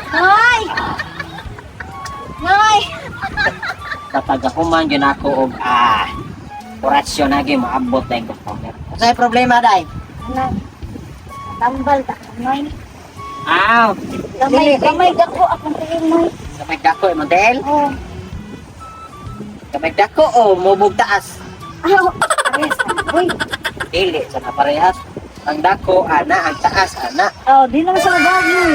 Nay! Nay! Kapag ako man yun ako og orasyon na gyud moabot na yung customer. Unsay problema day? Nay, tambal ta Nay. Aw, Gamay, gamay dako akong tiil, Nay. Gamay dako imong tiil? Oh. Gamay dako o mubog taas? Aw, parehas na. Uy. Dili sa na parehas. Ang dako ana, ang taas ana. Oh, di naman sa mabawag, Nay.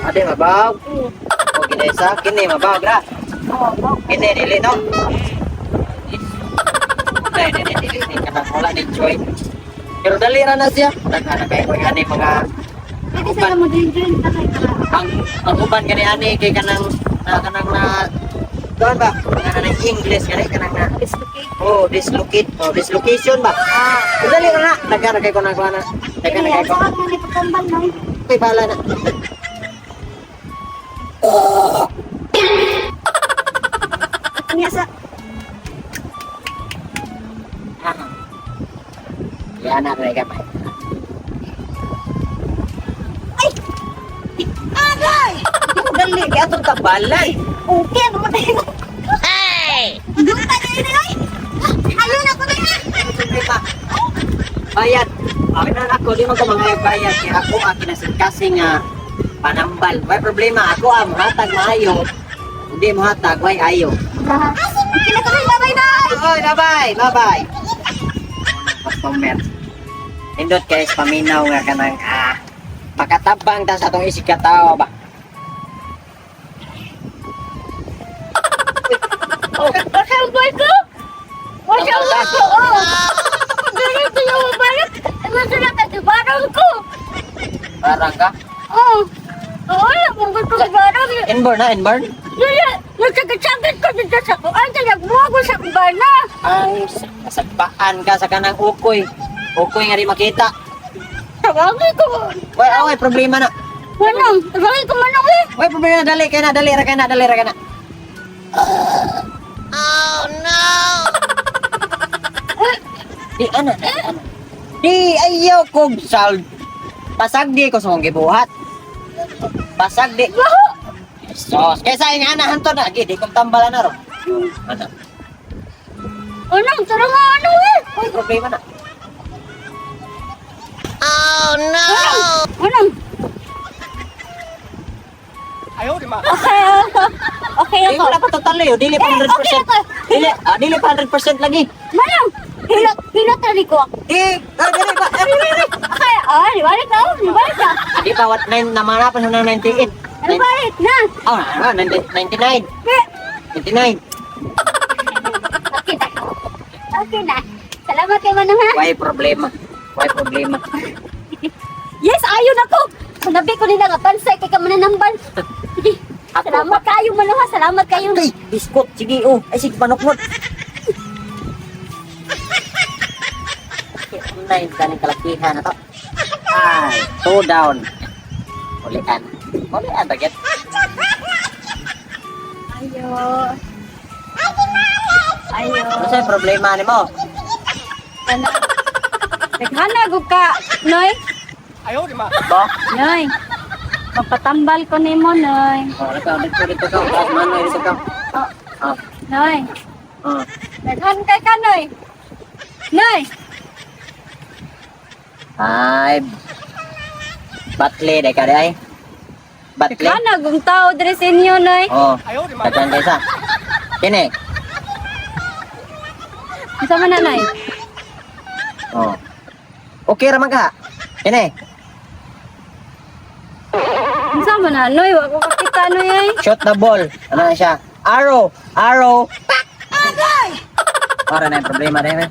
Ade mabawag. Oh. O kini sa kini mabawag ra. Oh, oh. Kini dili no. Dili dili dili dili kanang wala ni join. Pero dali ra na siya. Daghan na kay ani mga Pwede sa mo din join ta kay ka. Ang uban gani ani kay kanang na kanang na doon ba? Kanang na English gani kanang na Dislocate. Oh, dislocate. Oh, dislocation ba? Ah. Pero dali ra na. Daghan na kay ko na kuha na. Daghan na Kini kay ko. sa akong ipatambal, Nay. Kay bala na. Niya sa Ah. Yan na kay gamay. Ay! Agay! Dali kay atong tabalay. Okay, ano ba tayo? Ay! Doon tayo ni ay! Ayun ako na! Problema. Bayad. Akin na ako, di man ko mga bayad. Kaya ako ang kinasingkasing nga panambal. May problema, ako ang hatag maayo. Hindi mo hatag, way ayo. Okay na kami, bye-bye na! Oy, bye-bye, bye-bye. Customer. Indot guys, paminaw nga kanang pakatabang ta sa atong isig katao ba. Oh, boy ko! Masya ko! Oh! Ganito yung mabalot! Masarap at barang ko! Parang ka? Oh! Oo, oh, gusto ko barang. Inborn na, inborn? Yun, nasagit-sagit ko dito sa kuan, kaya nagbuha ko sa bana. Ang sagpaan ka sa kanang ukoy. Ukoy nga di makita. Tawagin ko. Way, oh, way, problema na. Manong, tawagin ko manong eh. Way, problema na, dali kay na, dali ra kay na, dali ra kay na. Di ana, di ana. Di ayaw kog sal. Pasagdi ko sa akong gibuhat. Pasagdi. Sos, kaysa ing ana hanto na, gi di kong tambalan na ro. Ana, Manong, tara nga ano eh. way problema na. Manong. Ayaw, di ma. Okay, okay Di ako. wala pa total eh, dili pa Eh, 100%. okay ako. Dili, dili pa 100% lagi. Manong, hilot, hilot na ko. Di, dili pa, dili, dili. Okay, ah, libalik na, oh, libalik na. Di pa what nine namanapan sa 98. Libalik na. Oh, 99. Eh, 99. Okay na. Okay na. Salamat kay Manong ha. Why problema? Why problema? Yes, ayon ako. Sanabi ko nila nga bansay kay ka mananambal. Sige. Ako Salamat kayo Manong ha. Salamat kayo. Ay, biskot. Sige, oh. Ay, sige, panukmot. Nine, kaning kalakihan na to. Ay, two down. Ulian. Ulian, bagit. Ayo. Ayo. Ano sa'yo problema ni mo? Ano? Naghanag og ka, Noy. Ayaw, di ma. Bo? Noy. Magpatambal ko nimo, Noy. Oh, dito, dito, dito ka. Oh, manoy, dito ka. Oh, Oh, Noy. oh. Daghan kay ka, Noy. Noy. Ay, batle, dahil ka, ay. Batle. Naghanag og tao diri sa inyo, Noy. Oh, Ayaw, di ma. daghan kaysa. Kini. Unsa man na, Noy? Oh. Okay ra man ka. Kini. Unsa man na, Noy? Wa ko kakita, Noy ay. Shot the ball. Ano na siya? Arrow! Arrow! Para na yung problema rin. Eh.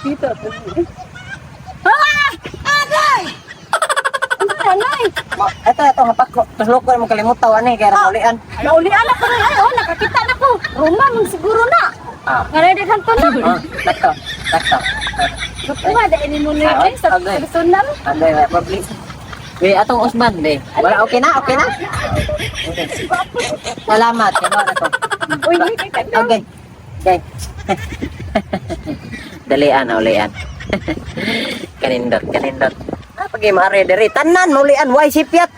Dito. Ah! Agay! Unsa na, Noy? Ito, ito, mapako. Tuslok ko mo kalimutaw, ano eh, kaya ramaulian. Naulian ako, Noy. Ay, oh, nakakita na ko. Roma, man siguro na. Ah. Nga daghan to na. Ah, ito. Sakto. Kuha dahil mo na Ah, eh, sa okay. personal. Agay, wala problem. Be, atong usban, be. Wala, okay na, okay na? Okay. Salamat. Kaya na to. Uy, uy, kay kanta. Okay. Okay. Dalian, ulian. Kanindot, kanindot. Ah, pag maare diri tanan maulian why sipyat?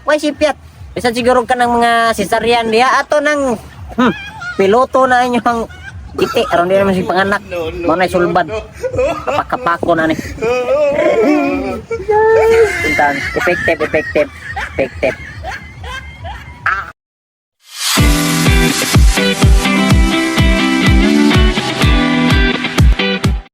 Why sipyat? Bisan siguro ka ng mga cesarean diha ato nang piloto na inyong iti aron di naman si panganak. Mao na sulbad. Kapakapako na ni. Puntaan. Effective, effective, effective.